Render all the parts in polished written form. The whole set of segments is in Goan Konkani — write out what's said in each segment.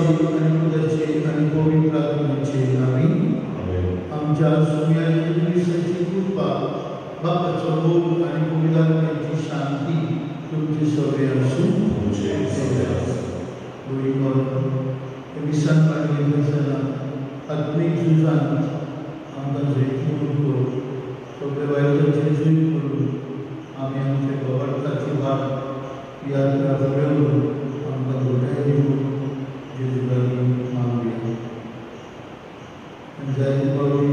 आनी पुताचे आनी पवित्र आत्म्याचे आमीन. आमच्या सुम्या जेजू क्रिस्ताची कृपा, बापाचो मोग आनी पवित्र आत्म्याची शांती तुमचे सगळे आसूं. मिसान मागीर आसतना आत्मीक झुजांत आमकां जैतिवंत कर. सगळे वायटाचें झूज करून आमी आमच्या भगवंताची वाट यात्रा फुडें व्हरून आमकां घटाय दिवन जेजू लागीं मागुया. आनी जायते फावटी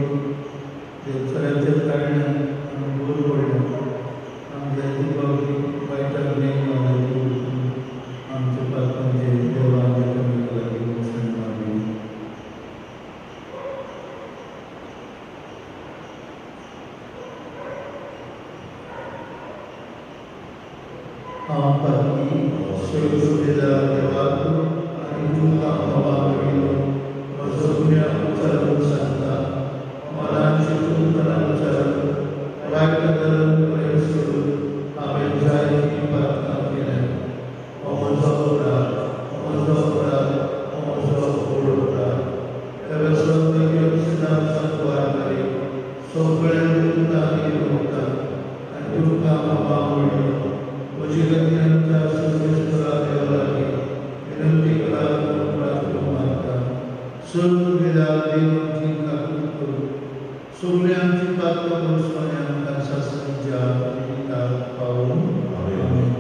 देवचाराच्या कारणान आमी बरो पडल्या. आमी जायते फावटी वायटाक नेम आमच्या पात्रांचे देवान एकामेका लागीं वचून मागुया. हांव पातकी सर्वसुदेदा देवाक आनी तुमकां बाबा भयणीनो म्हजो गुन्यांव उच्चारून सांगता. मनान चिंतून मनान उच्चारून वायट गजाल बरें सोडून हांवें जायतीं पातकां केल्यांत. हो म्हजो अपराध, हो म्हजो अपराध, हो म्हजो व्हड अपराध. त्या सांतवार सगळ्या दुतांनी भोगता आनी तुमकां बाबा भयणीनो म्हजे खातीर आमच्या सर्वेस्परा देवा लागीं विनंती करात म्हणून प्रार्थना मागता. सर्ववेदा देव आमची काकूत करूं. सगळीं आमची पातकां बसून आनी आमकां सासणाच्या जिविताक पावूं. आमेन.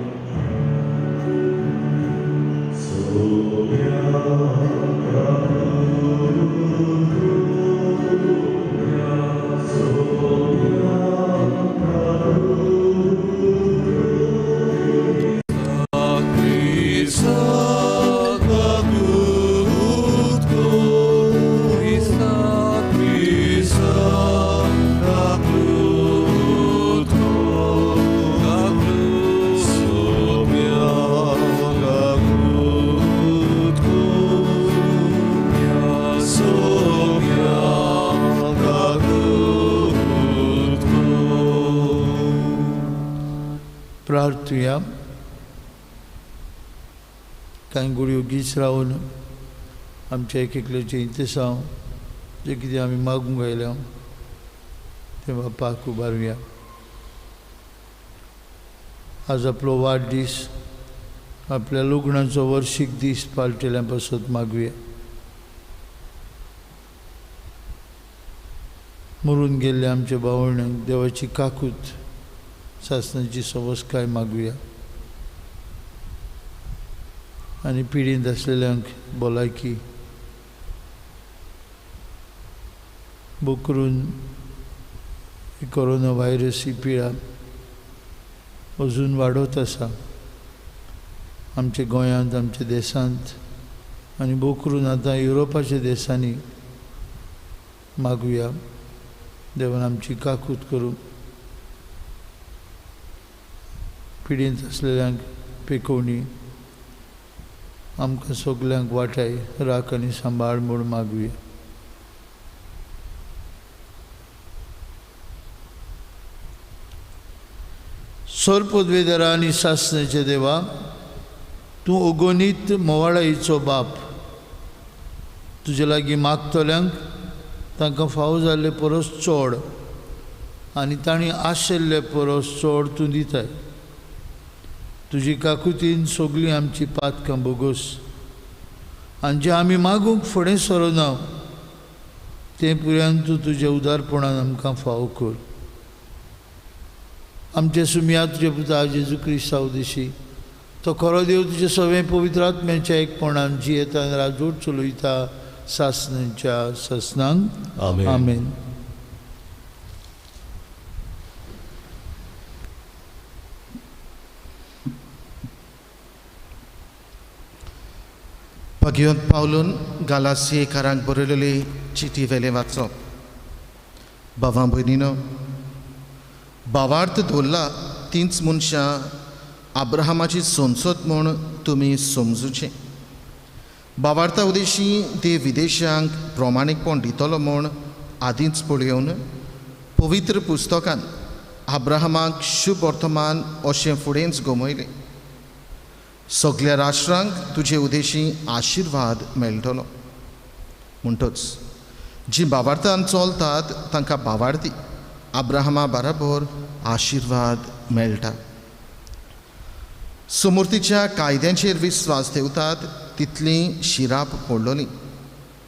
प्रार्थुया. कांय गुळयो गीच रावन आमच्या एक एकल्याचें इंतेसांव जें कितें आमी मागूंक आयल्या तें बापाक उबारुया. आज आपलो वाडदीस, आपल्या लग्नाचो वर्शीक दीस पाळटेल्या पासत मागुया. मरून गेल्ले आमच्या भावंडांक देवाची काकूत, सासणाची सवसकाय मागुया आनी पिडींत आसलेल्यांक भलायकी बोकरून कोरोना व्हायरस ही पिडा अजून वाडत आसा आमच्या गोंयांत, आमच्या देशांत आनी बोकरून आतां युरोपाच्या देशांनी. मागुया देवान आमची काकूत करूं. पिडींत आसलेल्यांक पेकोवणी आमकां सगल्यांक वाटाय, राख आनी सांबाळ म्हूण मागुया. सर्पद्वेदरा आनी सासण्याचे देवा, तूं अगणीत मोवाळायेचो बाप. तुजे लागीं मागतल्यांक तांकां फावो जाल्ले परस चड आनी तांणी आशिल्ले परस चड तूं दिताय. तुजी काकुतीन सगळीं आमची पातकां बोगोस आनी जें आमी मागूंक फुडें सरना तें पुऱ्यान तूं तुज्या उदारपणान आमकां फावो कर. आमचे सुमया तुजे पुता जेजू क्रिस्तांव दिशी तो खरो देव तुजे सगळें पवित्र आत्म्याच्या एकपणान जियेता आनी राजवट चलयता सासणाच्या सासणांक. आमेन. भगवंत पावलून गालासियेकारांक बरयलेली चिटी वेलें वाचप. भावां भयणीनो, भावार्थ दवरला तींच मनशां अब्राहमाची संसद म्हूण तुमी समजुचें. भावार्था उदेशी देव विदेशांक प्रमाणीकपण दितलो म्हूण आदींच पळोवन पवित्र पुस्तकान अब्राहमाक शुभ वर्तमान अशें फुडेंच गमयलें. सगळ्या राष्ट्रांक तुजे उदेशी आशिर्वाद मेळटलो. म्हणटच जी भावार्थान चलतात तांकां भावार्थी अब्राहमा बराबर आशिर्वाद मेळटा. समूर्तीच्या कायद्यांचेर विस्वास ठेवतात तितली शिराप पडलोली,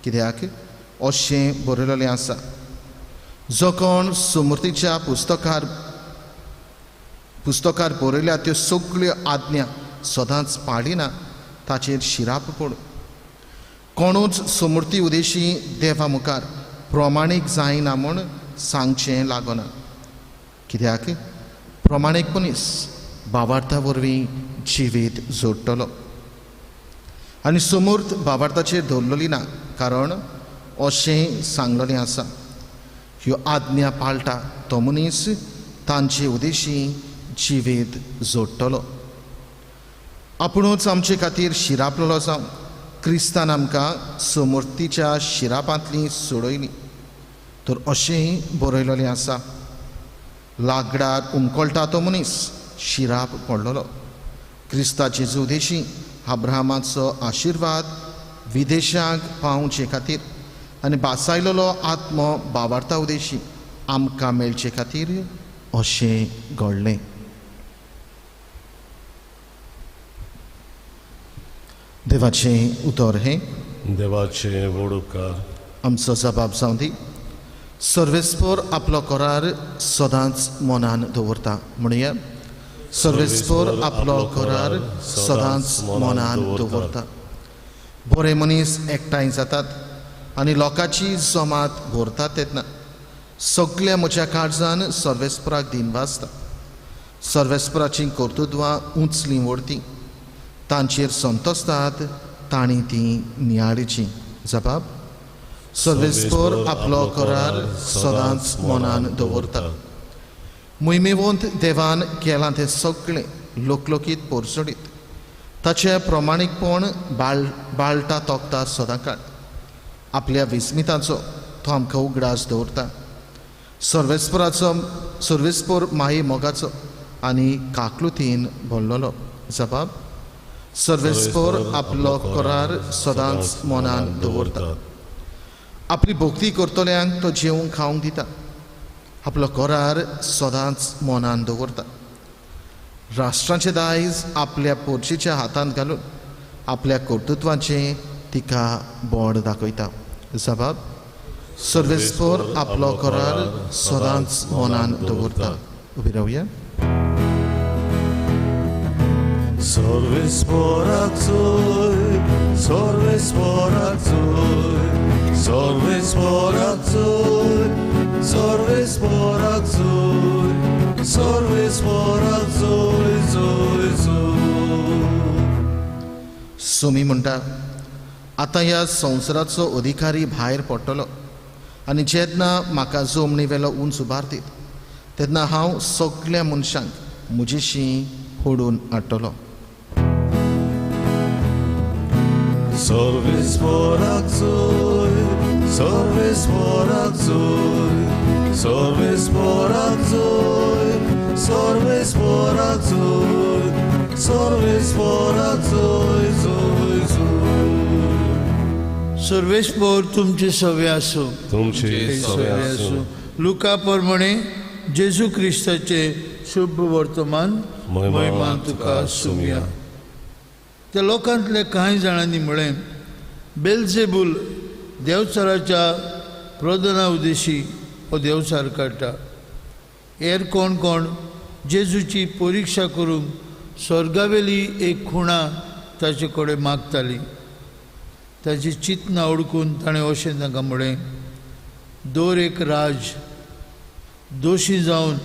कित्याक अशें बरयलेलें आसा, जो कोण समूर्तीच्या पुस्तकार बरयल्या त्यो सगळ्यो आज्ञा सदांच पाळिना ताचेर शिराप पडूं. कोणूच समूर्ती उदेशी देवा मुखार प्रमाणीक जायना म्हूण सांगचें लागना, कित्याक प्रमाणीक मनीस भावार्था वरवीं जिवीत जोडटलो. आनी समूर्त भावार्थाचेर दवरलेली ना, कारण अशें सांगलेलें आसा, ह्यो आज्ञा पाळटा तो मनीस तांचे उदेशी जिवीत जोडटलो. आपुणूच आमचे खातीर शिरापलेलो जावं क्रिस्तान आमकां समूर्तीच्या शिरापांतली सोडयली. तर अशेंय बरयलेलें आसा, लाकडार उमकळटा तो मनीस शिराप पडलेलो. क्रिस्ताचे उदेशी अब्राहमाचो आशिर्वाद विदेशांक पावचे खातीर आनी बासायलेलो आत्मो भावार्था उदेशी आमकां मेळचे खातीर अशें घडलें. देवाचें उतर हें. देवाचें व्हड उपकार. आमचो जबाब जावं दी. सर्वेस्पोर आपलो करार सदांच मनान दवरता. म्हणया, सर्वेस्पोर आपलो करार सदांच मनान दवरता. बरे मनीस एकठांय जातात आनी लोकांची जमात भरतात तेन्ना सगल्या म्हज्या काळजान सर्वेस्पराक दिन वाजता. सर्वेस्पराचीं कर्तृत्वां उंचलीं व्हडतीं, तांचेर संतोसतात तांणी तीं नियाळीचीं. जबाब, सर्वेस्पोर आपलो करार सदांच मनान दवरता. मोहिमेवंत देवान केलां तें सगळें लोकलोकीत पोरसोडीत ताचें प्रमाणीकपण बाळटा तोखता सदांकाळ. आपल्या विस्मिताचो तो आमकां उगडास दवरता. सर्वेस्पराचो सर्वेस्पोर माये मोगाचो आनी काकलुतीन भरलेलो. जबाब, सर्वेस्पोर आपलो करार सदांच मनान दवरता. आपली भक्ती करतल्यांक तो जेवंक खावंक दिता. आपलो करार सदांच मनान दवरता. राष्ट्रांचें दायज आपल्या पोरशीच्या हातांत घालून आपल्या कर्तृत्वाचें तिका बोड दाखयता. जबाब, सर्वेस्पोर आपलो करार सदांच मनान दवरता. उबी रावया. सर्वेस्पोराक चोय, सर्वेस्पोराक चोय, सर्वेस्पोराक चोय, सर्वेस्पोराक चोय, सर्वेस्पोराक चोय, चोय, चोय. सोमी म्हणटा, आतां ह्या संवसाराचो अधिकारी भायर पडटलो आनी जेन्ना म्हाका जमनी वेलो उंच उबारतीत तेन्ना हांव सगल्या मनशांक म्हजेशी होडून हाडटलो. सर्वेस्पोराक चोय, सर्वेस्पोराक चोय, सर्वेस्पोराक चोय, सर्वेस्पोराक चोय, सर्वेस्पोराक चोय, चोय, चोय. सर्वेस्पोर तुमचे सवे आसूं. तुमचे सवे आसूं. लुका प्रमाणे जेजू क्रिस्ताचे शुभ वर्तमान महिमा तुका सुमया. त्या लोकांतल्या कांय जाणांनी म्हळें, बेलजेबूल देवचाराच्या प्रधाना उदेशी हो देवचार काडटा. हेर कोण कोण जेजूची परिक्षा करूंक स्वर्गावेली एक खुणा ताचे कडेन मागताली. ताची चिंतना ओडकून ताणें अशें तांकां म्हळें, दर एक राज दोशी जावन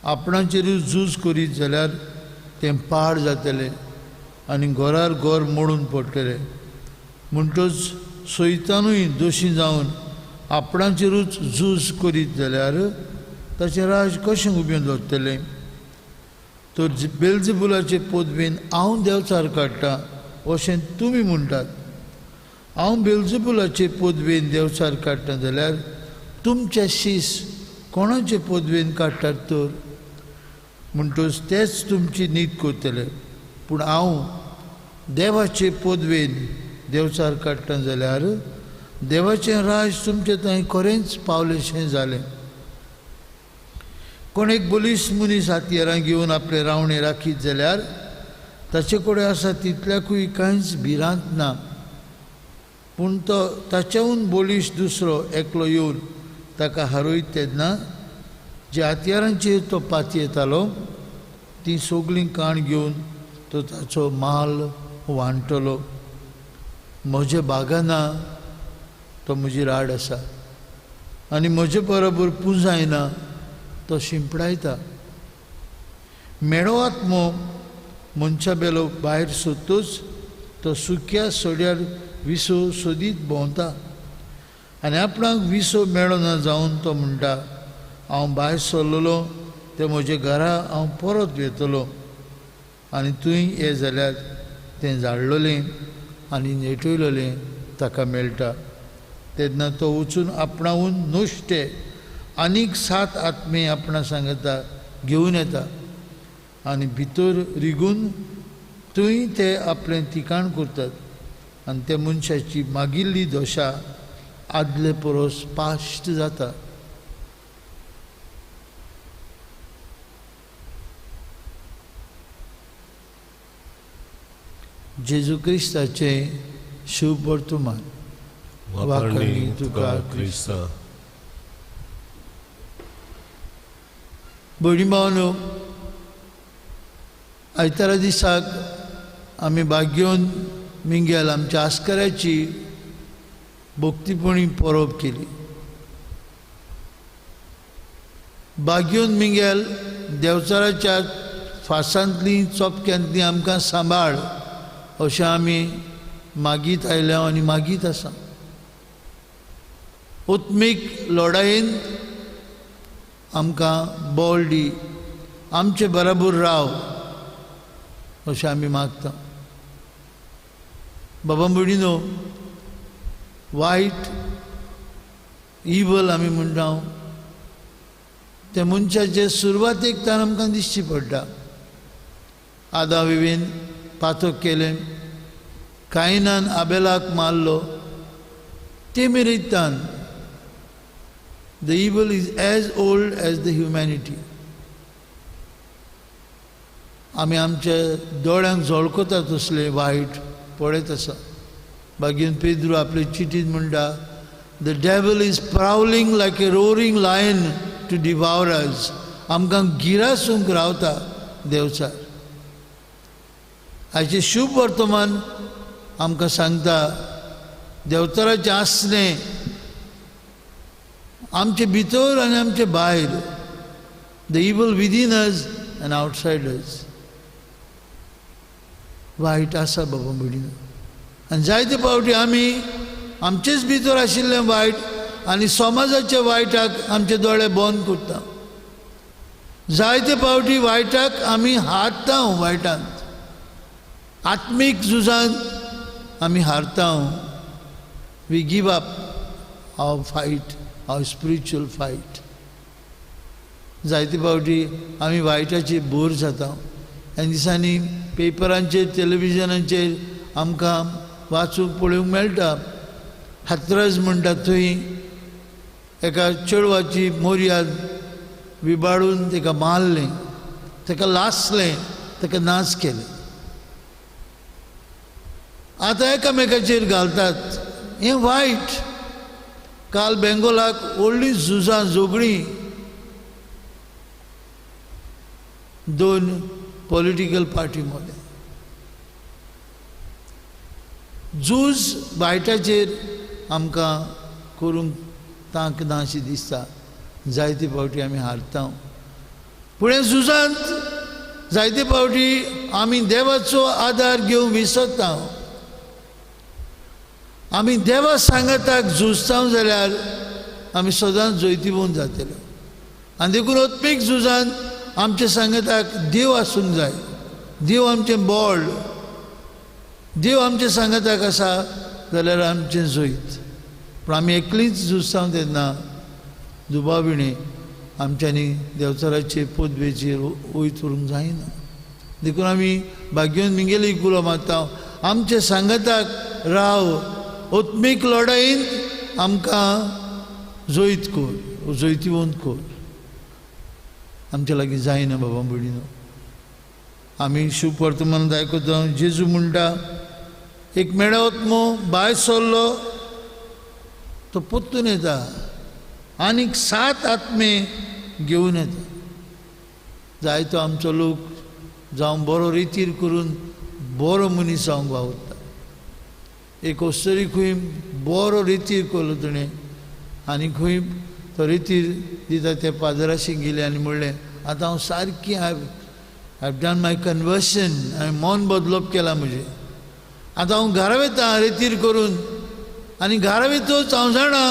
आपणाचेरूय झूज करीत जाल्यार तें पाड जातलें आनी घरार घर मोडून पडटलें. म्हणटच सैतानूय दोशी जावन आपणाचेरूच झूज करीत जाल्यार ताचें राज कशें उबें दवरतलें? तर बेलजेबुलाचे पदवेन हांव देवचार काडटा अशें तुमी म्हणटात. हांव बेलजेबुलाचे पदवेन देवचार काडटा जाल्यार तुमचे शीस कोणाचे पदवेन काडटात तर? म्हणटच तेच तुमची नीत करतले. पूण हांव देवाचे पदवेन देवचार काडटा जाल्यार देवाचें राज तुमचें थंय खरेंच पावलेशें जालें. कोण एक बलिश्ट मनीस हातयारां घेवन आपले रावणे राखीत जाल्यार ताचे कडेन आसा तितल्याकूय कांयच भिरांत ना, पूण तो ताच्याहून बलिश्ट दुसरो एकलो येवन ताका हारयत तेन्ना ज्या हत्यारांचेर तो पातयेतालो ती सगळीं काण घेवन तो ताचो माल वांट्टलो. म्हजे बागाना तो म्हजी राड आसा आनी म्हजे बरोबर पुंजायना तो शिंपडायता. मेळो आत्मो मनशा बेलो भायर सोदतूच तो सुक्या सोड्यार विसो सोदीत भोंवता आनी आपणाक विसो मेळना जावन तो म्हणटा, हांव भायर सरलेलो ते म्हजे घरा हांव परत वेतलो आनी थंय ये जाल्यार तें झाडलेलें आनी नेटयलेलें ताका मेळटा. तेन्ना तो वचून आपणावून नुस्ते आनीक 7 आत्मे आपणा सांगता घेवन येता आनी भितर रिगून थंय ते आपलें ठिकाण करतात आनी त्या मनशाची मागिल्ली दशा आदले परस पाश्ट जाता. जेजू क्रिस्ताचें शुभ वर्तमान. वाखाणणी तुका क्रिस्ता. भयणी भावांनो, आयतारा दिसाक आमी बागेवन मिंगेल आमच्या आस्कऱ्याची भक्तीपणी परब केली. बागेवन मिंगेल देवचाराच्या फासांतली चोपक्यांतली आमकां सांबाळ अशें आमी मागीत आयल्या आनी मागीत आसा. उत्मीक लढायेन आमकां बळ दी, आमचे बराबर राव अशें आमी मागता. बाबा भयणीनो, वायट इवल आमी म्हणटा ते मनशाचे सुरवातेक तान आमकां दिसची पडटा. आदा विवेन पातक केलें, कायनान आबेलाक मारलो, ते मेरेन तान the evil is as old as the humanity. आमी आमच्या दोळ्यांक झळकता तसलें वायट पळयत आसा. बागीन पेद्रू आपले चिटीन म्हणटा, the devil is prowling like a roaring lion to devour us. आमकां गिरासूंक रावता देवचार. हाचें शुभ वर्तमान आमकां सांगता देवचाराचें आसणें आमचे भितर आनी आमचे भायर, the evil within us and outside us. वायट आसा बाबा भयणीनो, आनी जायते फावटी आमी आमचेच भितर आशिल्लें वायट आनी समाजाच्या वायटाक आमचे दोळे बंद करता. जायते फावटी वायटाक आमी हारता, वायटांत आत्मीक झुजांत आमी हारता. We give up our fight, our spiritual fight. जायते फावटी आमी वायटाची बोर जाता. आनी दिसांनी पेपरांचेर टेलिविजनाचेर आमकां वाचूंक पळोवंक मेळटा. हाथरस म्हणटा थंय एका चेडवाची मोर्याद विबाडून ताका मारलें, ताका लासलें, ताका नाच केलें. आतां एकामेकाचेर घालतात हें वायट. काल बेंगोलाक व्हडलीं झुजां झगडीं 2 पॉलिटिकल पार्टी मदें. झूज वायटाचेर आमकां करूंक तांक ना अशी दिसता. जायते फावटी आमी हारता, पूण हे झुजांत जायते फावटी आमी देवाचो आदार घेवंक विसरता. आमी देवा सांगाताक झुजता जाल्यार आमी सदांच जैतिवंत जातले. आनी देखून आत्मीक झुजांत आमच्या सांगाताक देव आसूंक जाय. देव आमचें बळ, देव आमच्या सांगाताक आसा जाल्यार आमचें जैत. पूण आमी एकलींच झुजता तेन्ना दुबाविणें आमच्यांनी देवचाराचे पदवेचेर वयत उरूंक जायना. देखून आमी भाग्योन मिंगेली उलो मारता, आमचे सांगाताक राव, आत्मीक लढायेन आमकां जैत कर, जैतिवंत कर. आमच्या लागीं जायना बाबा भयणीनो. आमी शुभ वर्तमान आयकता, जेजू म्हणटा एक मेळो आत्मो भायर सरलो तो परतून येता आनीक 7 आत्मे घेवन येता. जायतो आमचो लोक जावं बरो रितीर करून बरो मनीस जावंक वावुरता. एक अस्तरी खंय बरो रितीर केलो तुणें आनी खंय तो रितीर दिता त्या पादराशी गेले आनी म्हणलें आतां हांव सारकी I have done my conversion, हांवें मन बदलप केलां म्हजें, आतां हांव घरा वयता रितीर करून आनी घरा वयतच हांव जाणा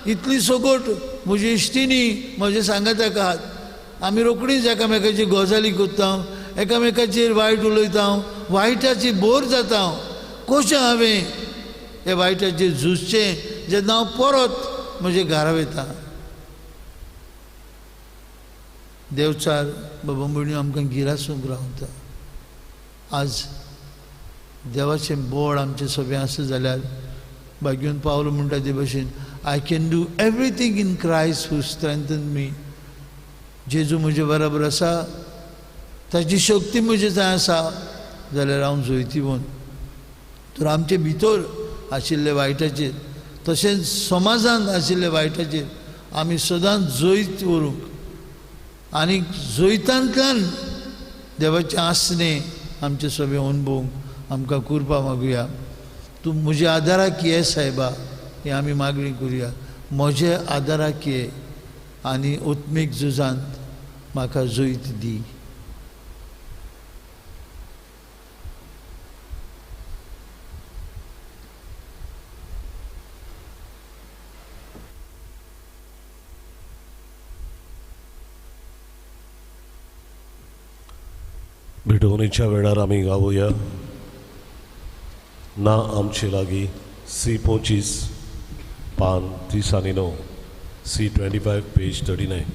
इतली सगट म्हजी इश्टिणी म्हजे सांगाताक आहात, आमी रोखडीच एकामेकाची गजाली करता, एकामेकाचेर वायट उलयता, वायटाची बोर जाता. कशें हांवें हे वायटाचेर झुजचें जेन्ना हांव परत म्हजे घरा वयता. देवचार बाबा भयणी आमकां गिरासूंक रावता. आज देवाचें बोळ आमचें सगळें आसा जाल्यार भाग्योन पावलो म्हणटा ते भशेन I can do everything in Christ who strengthen me. जेजू म्हजे बराबर आसा, ताची शक्ती म्हजे थंय आसा जाल्यार हांव जैतिवंत. तर आमचे भितर आशिल्ले वायटाचेर तशेंच समाजांत आशिल्ले वायटाचेर आमी सदांच जैत व्हरूंक आनी जैतांतल्यान देवाचें आसणें आमचें सगळें अणभवूंक आमकां कृपा मागुया. तूं म्हज्या आदाराक ये सायबा, हें आमी मागणी करुया. म्हज्या आदाराक ये आनी आत्मीक झुजांत म्हाका जैत दी. भेटवणीच्या वेळार आमी गावया ना आमचे लागीं सी 25 पान 30 आनी 9, सी 25 पेज 39.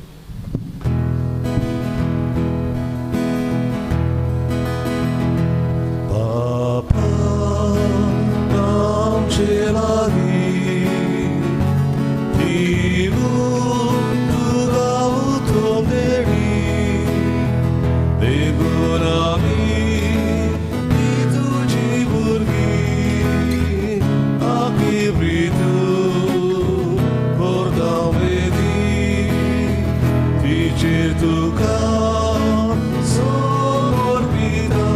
बापा आमचे लागीं तुका उतोवंक देवी देखून आमी तुजी भुरगीं आखी प्रीत करता वेदी तिचेर तुका समर्पिता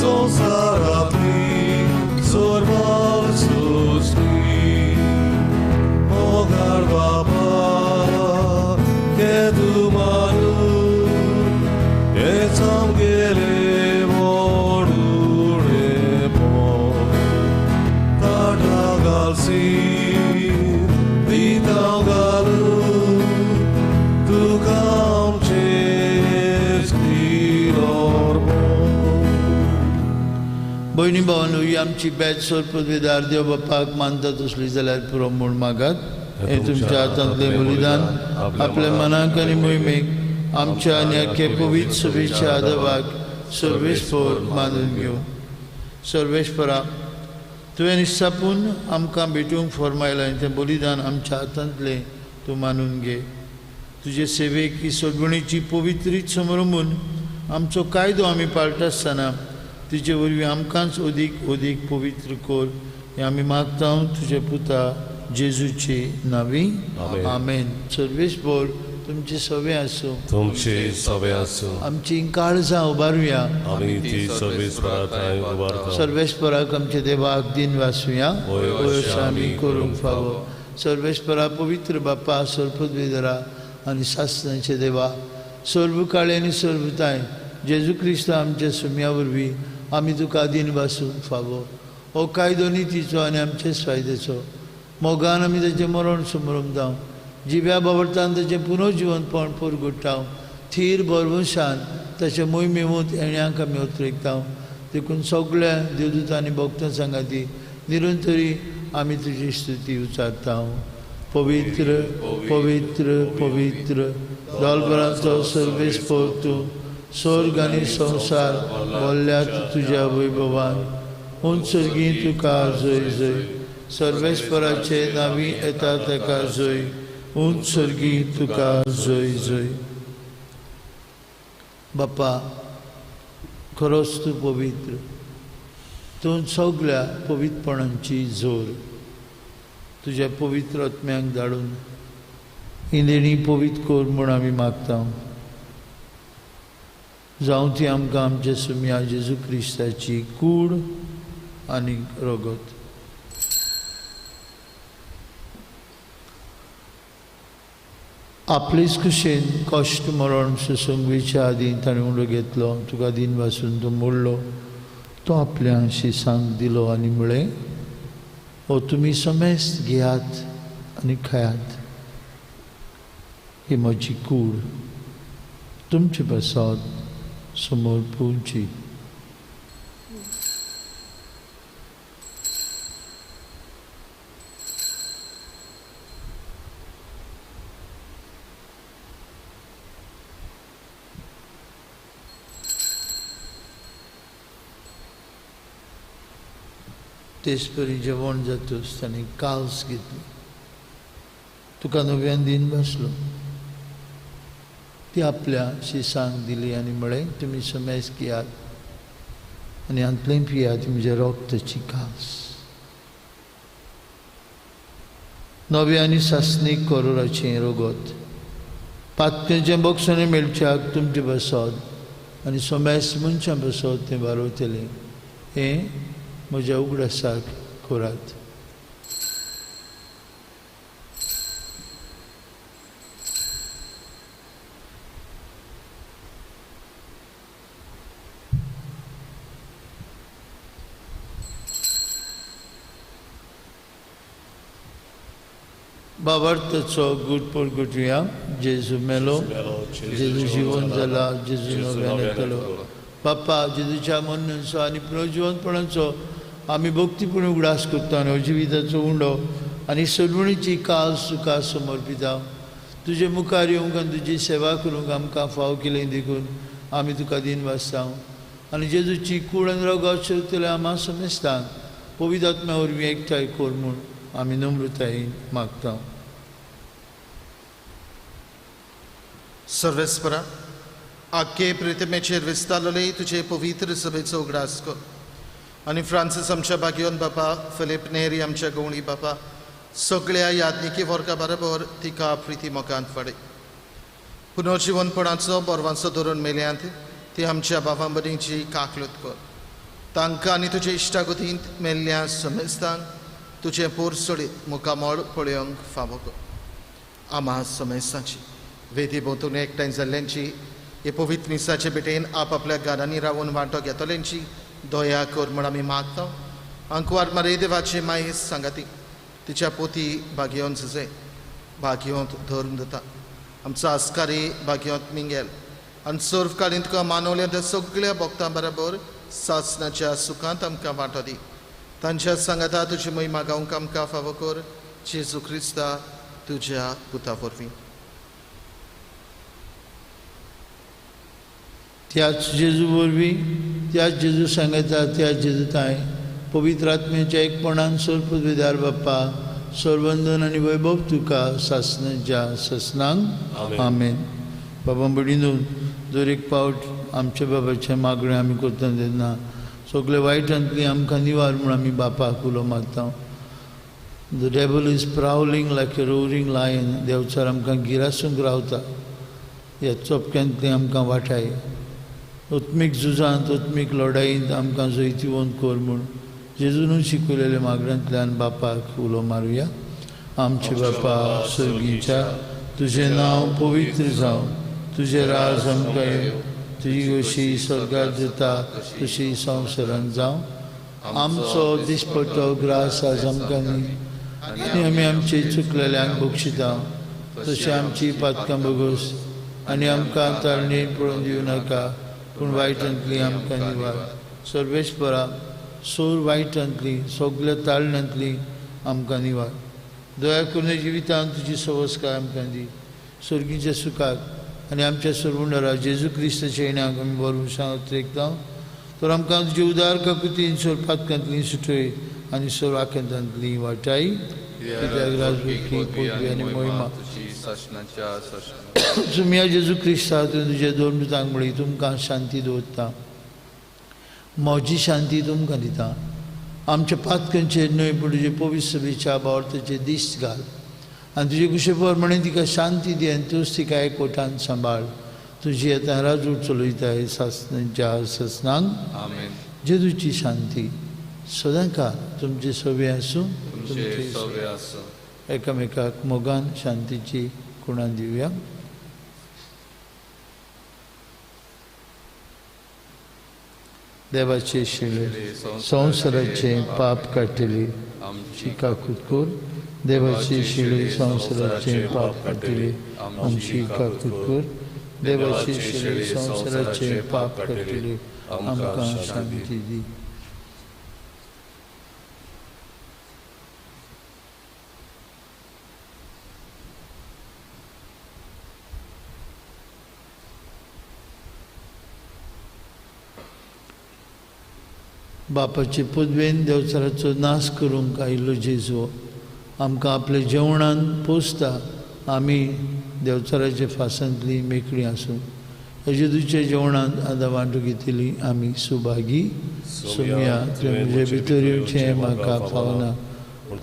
संवसारांतली सर्वार सोंसली मोगाळ बाबा हे तूं मानून हेंच आमगेलें मोडुणेपण ताटा घालसी दिता घालून तुका आमचें स्थिरोर्पण. भयणी भावांनो, ही आमची बॅच सोरपदवेदार देव बापाक मानता तसली जाल्यार पुरो म्हूण मागात. हें तुमच्या हातांतलें बलिदान आपल्या मनाक आनी मोहिमेक आमच्या आनी आख्खे पवित्र सभेच्या आदाबाक सर्वेस्पर मानून घेवं. सर्वेस्परा, तुवें निश्चापून आमकां भेटूंक फॉर्मायलां आनी तें बलिदान आमच्या हातांतलें तूं मानून घे. तुजे सेवेक ही सोडवणीची पवित्रीत समरंबून आमचो कायदो आमी पाळटा आसतना तिचे वरवीं आमकांच अदीक अदीक पवित्र कर, हें आमी मागता तुजे पुता जेजूचे नांवी, आमेन. सर्वेस्पर तुमचे सवे आसूं, तुमचे सवे आसूं. आमची काळजां उबारुया, आमी ती सर्वेस्परा थंय उबारता. सर्वेस्पराक आमचे देवाक दिन वासुया, वय आमी करूंक फावो. सर्वेस्परा पवित्र बापा, सर्पद्वेदरा आनी सासणाचे देवा, सर्व काळे आनी सर्वताय जेजू क्रिस्त आमच्या सुम्या वरवीं आमी तुका दिन वासूंक फावो. हो कायदो नितीचो आनी आमचेच फायद्याचो. मोगान आमी ताचें मरण समरमतां, जिव्या बावडतान ताचें पुनर्जिवनपण परगुट्टां, थीर भरवंशान ताचें मोहिमेवंत येण्याक आमी अत्रेकता. देखून सगळ्या देवदूतांनी भक्तां सांगाती निरंतरी आमी तुजी स्तुती उचारता. पवित्र पवित्र पवित्र दोलबरांचो सर्वेस्पर तूं, स्वर्ग आनी संवसार बोल्ल्यात तुज्या वैभवान. उंच सर्गी तुका जय जय. सर्वेस्पराचे नांवी येता ताका जय. उंच सर्गी तुका जय जय. बापा खरोच तूं पवित्र, तूं सगल्या पवित्रपणांची जोर. तुज्या पवित्र आत्म्यांक धाडून ही देणी पवित्र कर म्हूण आमी मागता. जावं ती आमकां आमच्या सुम्या जेजू क्रिस्ताची कूड आनी रगत. आपलेच कुशेन कश्ट मरण सुसंगवेच्या आदीं ताणें उंडो घेतलो, तुका दिन वासून तो मोडलो, तो आपल्या शिसांक दिलो आनी म्हळें, हो तुमी समेस्त घेयात आनी खायात, ही म्हजी कूड तुमचे पासत समर्पूंची. तेचपरी जेवण जातूच ताणें काल्स घेतली, तुका नव्यान दिन बसलो, ती आपल्या शिसांक दिली आनी म्हळें, तुमी समेस्त घेयात आनी हांतलें पियात, म्हज्या रक्ताची कास. नव्या आनी सासणीक करोराचें रगत पातकेचें बक्षणें मेळच्याक तुमचे बसत आनी समेस्त मनशां बसत तें बारवतलें. हें म्हज्या उगडासाक करात. बाबार्थाचो गूट परगटुया. जेजू मेलो, जेजू जिवन जाला, जेजू नव्यान येतलो. बाप्पा जेजूच्या मरणाचो आनी पुनर्जिवनपणाचो आमी भक्तीपूर्ण उगडास करता आनी हो जिविताचो उंडो आनी सलवणीची काल तुका समर्पिता. तुजे मुखार येवंक आनी तुजी सेवा करूंक आमकां फाव केली देखून आमी तुका दिन वाचता. आनी जेजूची कूड आनी रगत सोदतले आमा समेस्तांक पवित्र आत्म्या वरवीं एकठांय कर म्हूण आमी नम्रतायेन मागता. सर्वेस्परा आख्खे प्रितमेचेर विस्तारले तुजे पवित्र सभेचो उगडास कर आनी फ्रांसीस आमच्या भाग्योन बापा, फिलीप नेरी आमच्या गवळी बापा, सगळ्या यादनिकी वर्गा बरोबर तिका प्रिती मोगांत वाडय. पुनर्जिवनपणाचो बोरवांचो धरून मेल्यांत ती आमच्या बाबा मदींची काकलूत कर. तांकां आनी तुजे इश्टागतींत मेल्ल्या समेस्तांक तुजें पोर सोडीत मुखामळ पळोवंक फावो कर. आमा समेस्तांची वेदी भोंवतणी एकठांय जाल्ल्यांची हे पवित्र मिसाचे भेटेन आपआपल्या घरांनी रावन वांटो घेतल्यांची दया कर म्हूण आमी मागता. आंकवार मारे देवाचे मायेस सांगाती तिच्या पोती भाग्योन जुजे भाग्योंत धरून दिता. आमचो आस्कारी भाग्योंत मिंगेल आनी सर्व काळीन तुका मानवल्या त्या सगळ्या भक्तां बरोबर सासनाच्या सुखांत आमकां वांटो दी. तांच्या सांगाता तुजी महिमा गावंक आमकां फावो कर, जेजू क्रिस्ता तुज्या पुता वरवीं. त्याच जेजू वरवीं, त्याच जेजू सांगता, त्याच जेजू ताय पवित्र आत्म्याच्या एकपणान सर्वपदवीदार बाप्पा सर्वंदन आनी वैभव तुका सासनाच्या सासनांक. आमेन. बाबा भयणीनू, दर एक पावट आमच्या बाबाचें मागणें आमी करता तेन्ना सगळे वायटांतली आमकां निवार म्हूण आमी बापाक उलो मारता. The devil is prowling like a roaring lion. Devchar आमकां गिरासूंक रावता. ह्या चोपक्यांतली आमकां वाटाय. आत्मीक झुजांत, आत्मीक लढायेंत आमकां जैतिवंत कर म्हूण जेजूनूच शिकयलेल्या मागण्यांतल्यान बापाक उलो मारुया. आमचे बापा सर्गीच्या, तुजें नांव पवित्र जावं, तुजें राज आमकां येवं, तुजी गोशी स्वर्गार जाता तशी संवसारांत जावं. आमचो दिसपट्टो ग्रास आज आमकां दी आनी आमी आमचे चुकलेल्यांक बक्षिता तशें आमची पातकां बगोस आनी आमकां ताळणी पळोवन दिवं नाका, पूण वायटांतली आमकां निवार. सर्वेस्परा सोर वायटांतली सगल्या ताळण्यांतली आमकां निवार. दया करून जिवितांत तुजी सवस्काय आमकां दी. सर्गीच्या सुखाक आनी आमच्या सोडवणदारा जेजू क्रिस्ताच्या येण्याक आमी बरोवन सांगत रेखता तर आमकां तुजे उदार काकुतीन सोरपातकांतली सुटय आनी सोर आकांतांतली वाटाय. कित्याक राजवटी पदवी आनी मोहिमा सुमिया जेजू क्रिस्ता तुवें तुज्या दोन दुतांक म्हळी तुमकां शांती दवरता, म्हजी शांती तुमकां दिता. आमच्या पातकांचेर न्हय पूण तुजे पवित्र सभेच्या बावर्थाचेर दिश्ट घाल आनी तुजे कुशे प्रमाणे तिका शांती दी आनी तूंच तिका एकवटान सांबाळ. तुजी आतां राजू चलयताय सासनाच्या ससनांक. जेजूची शांती सदांकाळ तुमचे सवे आसूं. तुमचे एकामेकाक मोगान शांतीची कुणां दिवया. देवाचे शिले संवसाराचे पाप काडटली आमची काकूत कर. देवाचे शिले संवसाराचे पाप काडटली आमची काकूत कर. देवाचे शिले संवसाराचे पाप काडटली आमकां शांती दी. बापाचे पदवेन देवचाराचो नाश करूंक आयिल्लो जेजू आमकां आपल्या जेवणान पोसता. आमी देवचाराच्या फासांतली मेकळी आसूं. जेजूच्या जेवणांत आतां वांटो घेतली आमी सुभागी. सोम्या तुवें म्हजे भितर येवचें म्हाका फावना,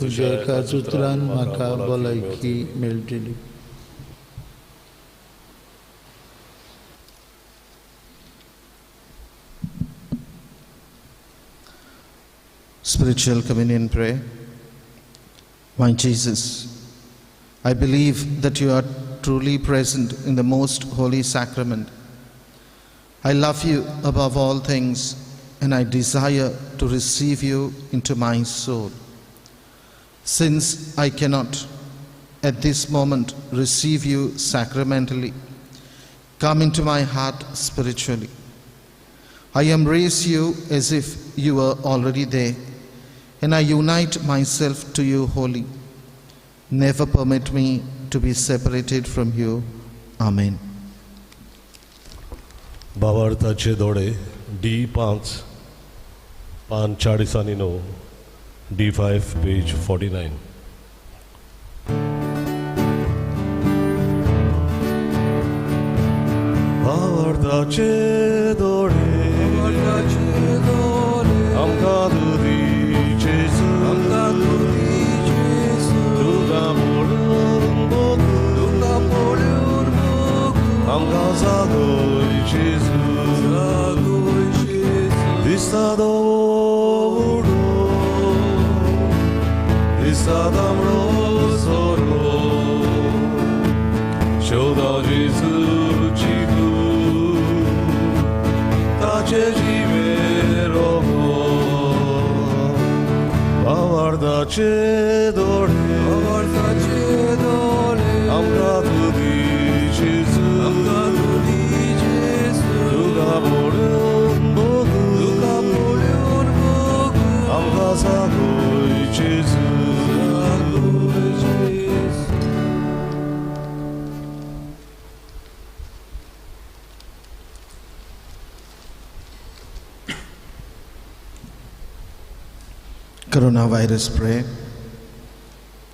तुज्या एकाच उतरान म्हाका भलायकी मेळटली. Spiritual Communion Prayer. My Jesus, I believe that you are truly present in the most holy sacrament. I love you above all things and I desire to receive you into my soul. Since I cannot at this moment receive you sacramentally, come into my heart spiritually. I embrace you as if you were already there, and I unite myself to you wholly. Never permit me to be separated from you. Amen. भावार्थाचे दोडे D 5 पान 49, D5 page 49. भावार्थाचे दोडे आमकां तुदी जेजू, तुका पळोवन आमकां जागय जेजू, दिसता दवडो दिसता तांबडो सोरो शोधा जेजूची कूड ताचे जिवे रोगो. भावार्थाचे दोळे आमकां तुदी जेजू, तुका पळोवन आमकां जागय जेजू. Coronavirus prayer.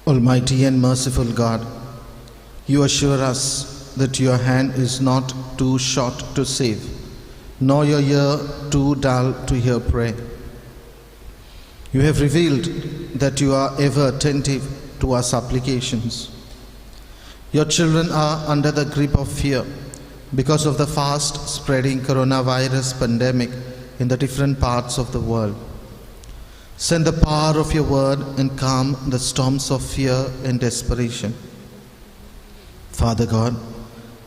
Almighty and merciful God, you assure us that your hand is not too short to save, nor your ear too dull to hear prayer. You have revealed that you are ever attentive to our supplications. Your children are under the grip of fear because of the fast spreading coronavirus pandemic in the different parts of the world. Send the power of your word and calm the storms of fear and desperation. Father God,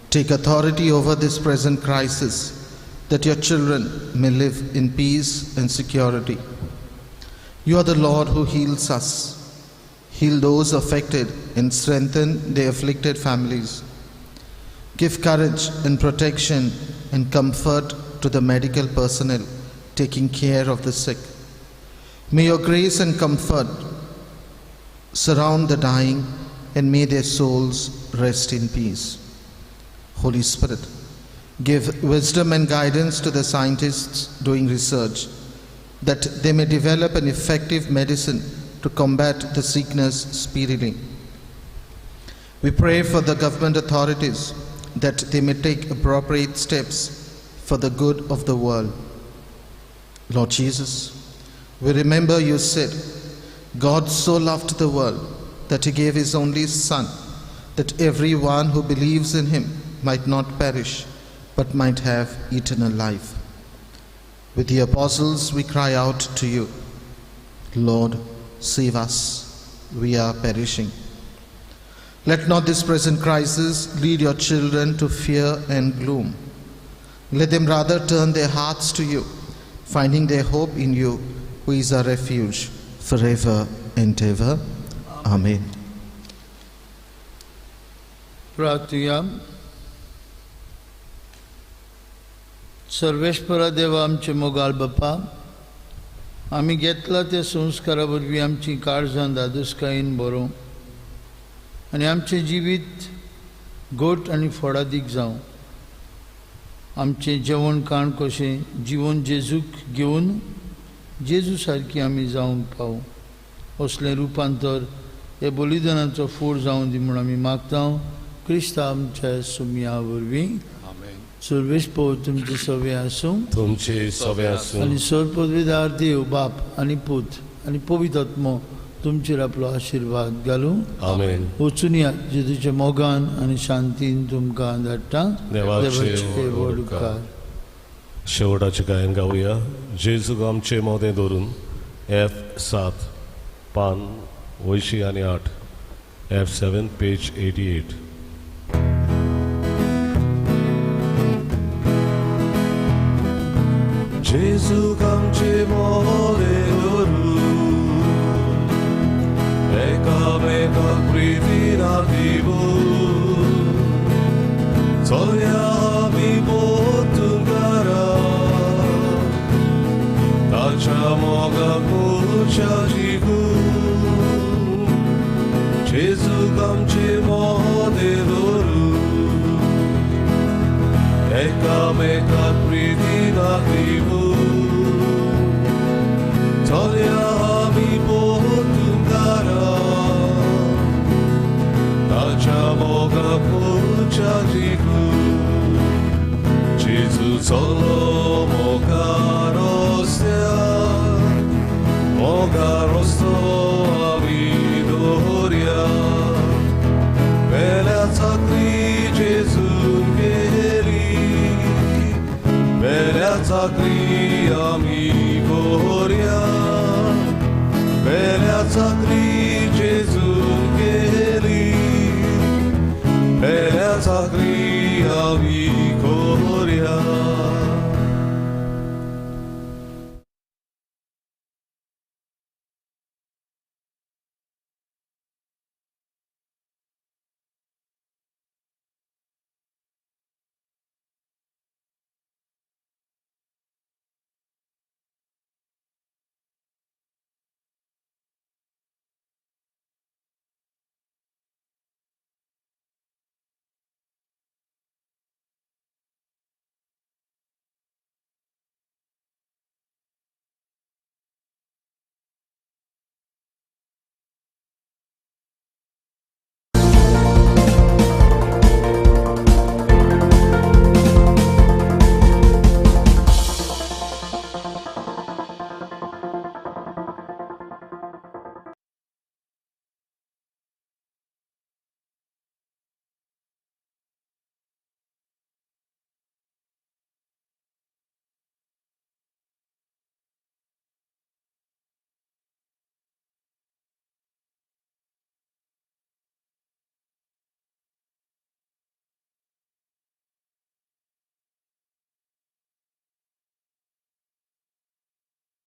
take authority over this present crisis that your children may live in peace and security. You are the Lord who heals us. Heal those affected and strengthen the afflicted families. Give courage and protection and comfort to the medical personnel taking care of the sick. May your grace and comfort surround the dying, and may their souls rest in peace. Holy Spirit, give wisdom and guidance to the scientists doing research, that they may develop an effective medicine to combat the sickness speedily. We pray for the government authorities that they may take appropriate steps for the good of the world. Lord Jesus, we remember you said, God so loved the world that he gave his only Son, that everyone who believes in him might not perish, but might have eternal life. With the apostles we cry out to you, Lord, save us, we are perishing. Let not this present crisis lead your children to fear and gloom. Let them rather turn their hearts to you, finding their hope in you, who is our refuge forever and ever. Amen. प्रार्थुया. सर्वेश्वरा देवा, आमचे मोगाळ बापा, आमी घेतला त्या संस्कारा वरवीं आमची काळजां दादोसकायेन बरोवं आनी आमचें जिवीत गोट आनी फोडादीक जावं. आमचें जेवण खाण कशें जिवन जेजूक घेवन जेजू सारकी आमी जावंक पावूं, असलें रुपांतर हे बलिदानाचो फोड जावं दी म्हूण आमी मागता क्रिस्ता आमच्या सुमया वरवीं. सर्वेश पव तुमचे सवे आसूं, तुमचे सवे आसूं. आनी सर्व पदवीदार देव बाप आनी पूत आनी पवित्र आत्मो तुमचेर आपलो आशिर्वाद घालूं. आमेन. वचून या, जेजूच्या मोगान आनी शांतीन तुमकां धाडटा. देवाचे देवाचे व्हड उपकार. शेवटाचें गायन गावया, जेजूक आमचे मोदें धरून, एफ 7, पान 88, F 7, page 88. जेजूक आमचे मोदें धरून, एकामेकाक प्रितीन दिवून, चलया आमी पोतून घरा, ताच्या मोगाक उरच्या जिगून. जेजूक आमचे मोदें धरून, एकामेकाक प्रितीन दिवून, चलया आमी पोतून घरा, ताच्या मोगाक उरच्या जिगून. जेजू चलो मोगा रस्त्यार, मोगा रस्तो आमी दवरया, पेल्या चाकरी जेजून केली, पेल्या चाकरी आमी कोरया, पेल्या चाकरी जेजून केली, पेल्या चाकरी आमी कोरया.